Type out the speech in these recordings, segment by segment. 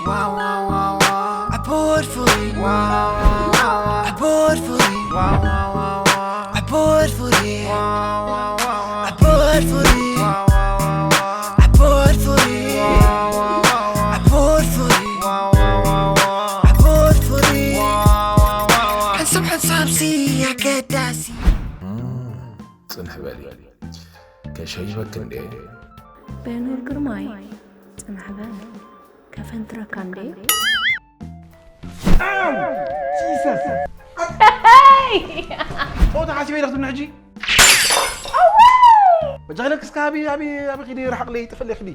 Wow, wow, wow, wow. I bought for you. Wow, wow, wow, wow. I bought for you. Wow, wow, wow, wow. I bought for you. Wow, wow, wow, wow. I bought for you. Wow, wow, wow, wow. I bought for you. Wow, wow, wow, wow. I bought for you. Wow, wow, wow, wow. I bought for you. Wow, wow, wow, wow. ሓንሳብ ሓንሳብ ሲ ኣገዳሲ። ጽንሕ በሊ። ከሸይበክ እንዴ? በኑር ግርማይ፣ ጽንሕ በል። ከፈንትረካ እንዴ? ጂሰስ! ጸወታ ሓሲበ ኢለ ክትብልኒ ሕጂ? በጃ ኢለክ እስከ ኣበይ፣ ኣበይ፣ ኣበይ ኺዲ ርሓቕለይ፣ ጥፈልለይ ኺዲ።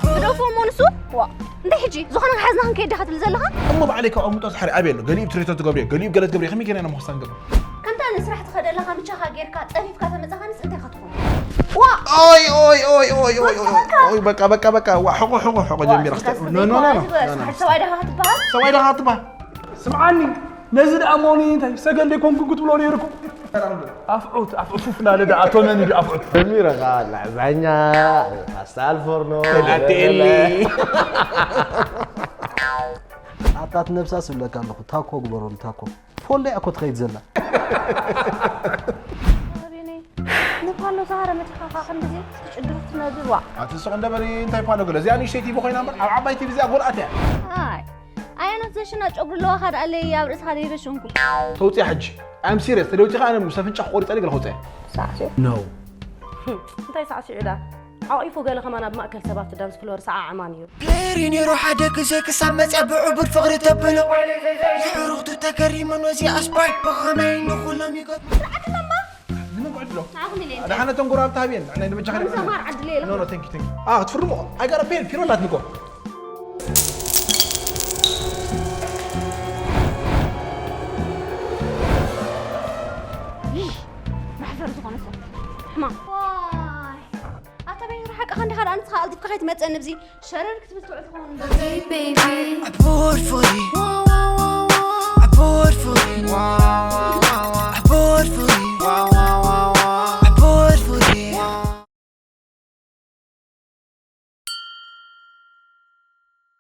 ግደፎ እሞ ንሱ? ዋ፣ እንታይ ሕጂ? ዝኾነ ክሓዝና ክንከይድ ዲኻ ትብል ዘለኻ? እሞ ባዕለይ ካብ ኣቕምጦ ዝሓሪ ኣበይ ኣሎ? ገሊኡ ብትሬቶ ትገብርዮ፣ ገሊኡ ገለ ትገብርዮ፣ ከመይ ገይረ ኢና ምኽሳን ገብር? ከምታ ንስራሕ ትኸደለኻ ምቻኻ ጌርካ ጸፊፍካ ተመጻኻንስ እንታይ ክትኾን? ዋ! ኦይ፣ ኦይ፣ ኦይ፣ ኦይ፣ ኦይ፣ ኦይ፣ ኦይ፣ በቃ፣ በቃ፣ በቃ፣ ዋ፣ ሕቆ፣ ሕቆ፣ ሕቆ ዋ፣ ጀሚራ እስከ እስከ። ኖ፣ ኖ፣ ኖ፣ ኖ፣ ኖ፣ ኖ፣ ኖ። ሰብኣይ ዲኻ ክትበሃል? ሰብኣይ ዲኻ ክትበሃል? ስምዓኒ፣ ነዚ ደኣ ሞኒ እንታይ ሰገል ደይኮንኩን ክትብሎ ነይርኩ። ኣፍዑት፣ ኣፍዑት፣ ፉፍ እናለ ደኣ ኣቶነኒ ደኣ ኣፍዑት። ጀሚረኻ ላዛኛ፣ ፓስታ ኣልፎርኖ፣ ኣትኤሊ። ኣታት ነብሳ ስብለካ ኣለኹ፣ ታኮ ግበረሉ፣ ታኮ። ፖል እያ እኮ ትኸይድ ዘላ። ንፓሎ ዝሃረመትኻ ኸዓ ክንድዚ ትጭድሩ ትነብር፣ ዋ። ኣቲ ስቕ እንደ በሊ፣ እንታይ ፓሎ ገለ? እዚኣ ንእሽተይ ቲቪ ኮይና እምበር፣ ኣብ ዓባይ ቲቪ እዚኣ ጎልኣት እያ። ኣይ፣ ኣየኖት ዘሽና ጨጉሪ ኣለዋ ኸ ደኣ ኣለይ ኣብ ርእስኻ ደይበሸንኩ? ተውፅያ ሕጂ። I'm serious። ተደውፂኻ ኣነ ምስ ኣፍንጫ ክቆሪፀ ገለ ከውፅያ። ሳዕስዕ። No። እንታይ ሳዕስዑ ዳ? ዓቒፉ ገለ ከማን ኣብ ማእከል ሰባት ዳንስ ፍሎር ሰዓዓማን እዩ። ፕሌሪ ነይሩ ሓደ ግዜ ክሳብ መፅያ ብዕቡድ ፍቕሪ ተብሎ። ንዕሩኽቱ ተገሪሙ ነዚ ኣስፓይ ብኸመይ ንኹሎም ይገጥሙ። ስርዓት እማ። ንመን ጉዕድሎ? ንዓኹም ኢለ። ኣነ ሓነ ተንጎራብ ታብየን። ንዓይ ንበጃኻ ከም ዘማር ዓድለ ኢለ። No, no, thank you, thank you። ኣህ፣ ክትፍርሙ። I got a pen. ፊሮ ኣላትንኮ። መሕፈሪ ዝኾነ ሰብ። ሕማም። ዋይ። ኣታ በይ ርሓቅ፣ ኸንዲ ኻዳ ኣንስኻ ኣልቲፍካ ከይትመጸኒ ብዚ ሸረር ክትብል ትውዕል ትኸውን። Hey, baby. I bought for you.